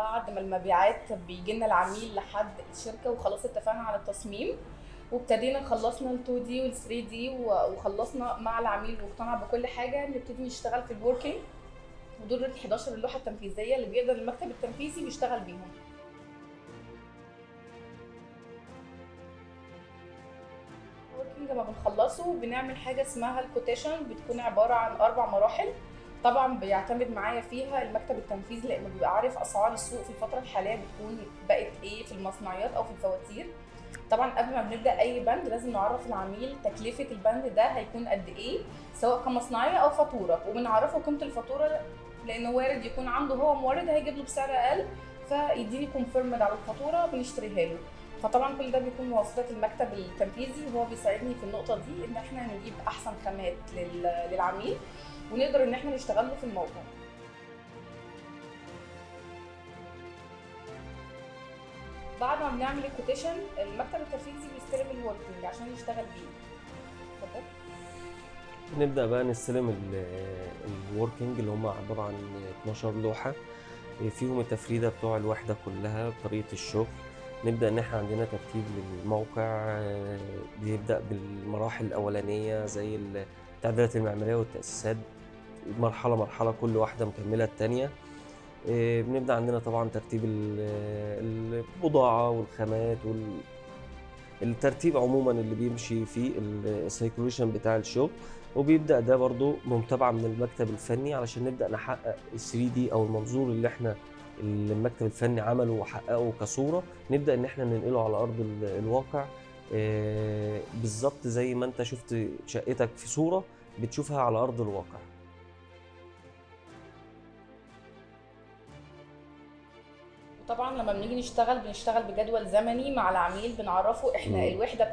بعد ما المبيعات بيجي لنا العميل لحد الشركة وخلاص اتفقنا على التصميم وابتدينا خلصنا ال 2D وال 3D وخلصنا مع العميل واقتنع بكل حاجه، نبتدي نشتغل في ال working. ودول ال 11 اللوحة التنفيذية اللي بيقدر المكتب التنفيذي بيشتغل بيهم. ال working لما بنخلصه بنعمل حاجة اسمها ال quotation، بتكون عبارة عن 4 مراحل. طبعا بيعتمد معايا فيها المكتب التنفيذي لانه بيبقى عارف اسعار السوق في الفترة الحالية بتكون بقت ايه في المصنعيات او في الفواتير. طبعا قبل ما بنبدا اي بند لازم نعرف العميل تكلفة البند ده هيكون قد ايه، سواء كمصنعيه او فاتوره، وبنعرفه قيمة الفاتورة لانه وارد يكون عنده هو مورد هيجيب له بسعر اقل فيديني confirmed على الفاتورة بنشتريها له. فطبعا كل ده بيكون بواسطة المكتب التنفيذي، وهو بيساعدني في النقطة دي ان احنا نجيب احسن خامات للعميل ونقدر ان احنا نشتغل له في الموقع. بعد ما بنعمل ال quotation المكتب التنفيذي بيستلم ال working عشان يشتغل بيه. اتفضل. نبدأ بقى نستلم ال working اللي هم عبارة عن 12 لوحة فيهم التفريدة بتوع الوحدة كلها بطريقة الشغل. نبدأ إن إحنا عندنا ترتيب للموقع، بيبدأ بالمراحل الأولانية زي التعديلات المعمارية والتأسيسات، مرحلة مرحلة كل واحدة مكملة التانية. بنبدأ عندنا طبعا ترتيب البضاعة والخامات والترتيب عموما اللي بيمشي فيه ال circulation بتاع الشغل، وبيبدأ ده برضو متابعة من المكتب الفني علشان نبدأ نحقق ال 3D أو المنظور اللي احنا اللي المكتب الفني عمله وحققه كصورة، نبدأ إن احنا ننقله على أرض الواقع بالظبط زي ما انت شفت شقتك في صورة بتشوفها على أرض الواقع. طبعا لما بنيجي نشتغل بنشتغل بجدول زمني مع العميل، بنعرفه احنا الوحدة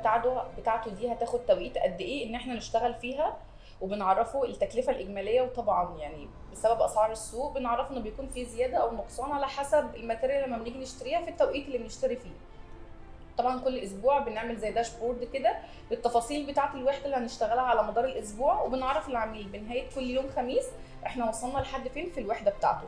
بتاعته دي هتاخد توقيت قد ايه ان احنا نشتغل فيها، وبنعرفه التكلفة الاجمالية. وطبعا يعني بسبب اسعار السوق بنعرفه انه بيكون في زيادة او نقصان على حسب ال material لما بنيجي نشتريها في التوقيت اللي بنشتري فيه. طبعا كل اسبوع بنعمل زي dashboard كده للتفاصيل بتاعه الوحدة اللي هنشتغلها على مدار الاسبوع، وبنعرف العميل بنهاية كل يوم خميس احنا وصلنا لحد فين في الوحدة بتاعته.